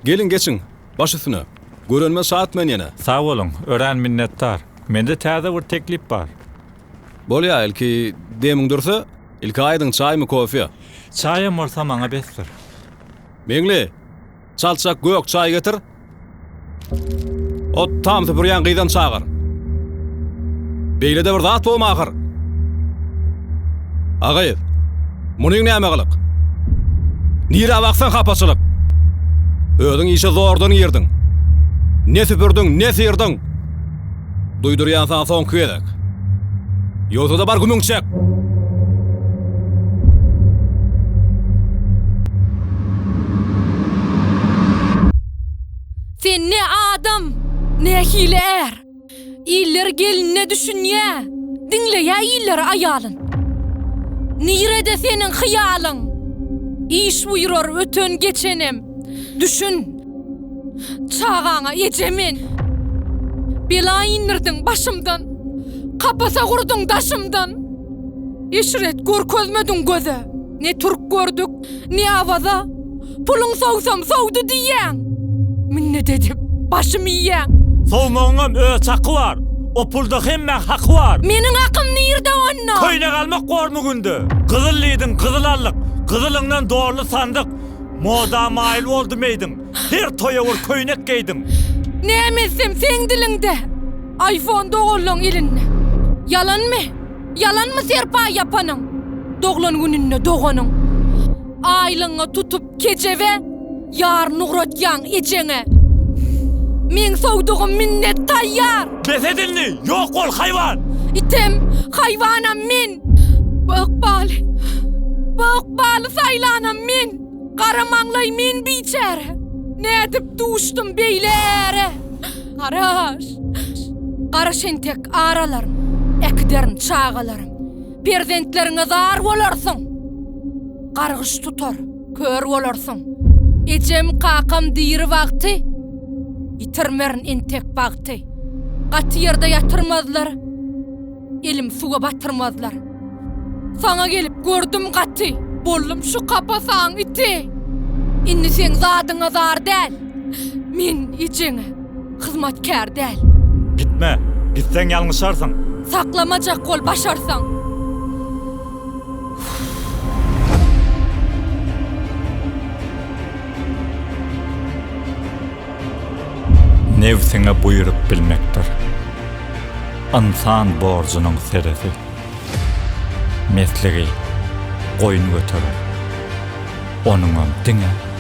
Geliň geçiň, baş üstüne. Görenime şat men ýene. Sag boluň, örän minnetdar. Mende täze bir teklip bar. Bolýa, ilki demiň dürse, ilki aýdyň çaýmy, kofe? Çaýam bolsa maňa besdir. Meňli, çaltjak gök çaý getir. O tam süpürýän gyzam çagyr. Beýle-de bir zat bolma ahyr. A gyz, munyň näme gylyk? Nirä baksaň hapaçylyk. Özüň işe zordan girdiň. Ne süpürdiň, ne syrdyň. Duýdurýan saňa soňky gezek. Ýogsa-da bar gümüň çek. Sen ne adam, nähili är? Iller gelinine düşünýä, diňleýä iller aýalyn. Nirede seniň hyýalyň? Iş buýrar öten geçenem. Düşün. Çagaňa eje men. Bela indirdiň başymdan. Kapasa gurduň daşymdan. Eşret görkezmediň göze. Ne türk gördük, ne awaza. Puluň sowsam sowdy diýýäň. Minnet edip başym iýýäň. Sowmagyňam öz çaky bar. O pulda hemmäň haky bar. Meniň hakym nirde onda? Köýnek almak bormy günde? Gyzyl diýdiň, gyzyl aldyk. Gyzylyňdan doldy sandyk. Moda maýyl boldy meýdiň. Her toýa bir köýnek geýdiň. Näme etsem seň diliňde. Iphone doganlaň elinde. Ýalanmy? Ýalanmy serpaý ýapanyň? Doglan gününde doganyň. Aýlygyňa tutup kejebe, ýaryn ugratýaň ejeňe. Meň sowdugym minnet taýýar. Bes et indi, ýok bol haýwan! Item, haýwanam men. Bu ykbaly, bu ykbaly saýlanam men. Gara maňlaý men biçäre. Nädip duşdum beýle äre? Garaş, garaş entek aralaryn, äkiderin çagalarym. Perzentleriňe zar bolarsyň. Gargyş tutar, kör bolarsyň. Ejem, kakam diri wagty, ýitirmerin entek bagty. Gaty ýerde ýatyrmazlar, elim suwa batyrmazlar. Saňa gelip gördüm gaty, boldum şu kapasaň iti. Indi seň zadyňa zar däl, men ejeňe hyzmatkär däl. Gitme, gitseň ýalňyşarsyň. Saklamajak bol başarsaň. Nebsiňe buýrup bilmekdir. Ynsan borjunyň seresi. Mesligi goýun göterer. Onuňam diňe.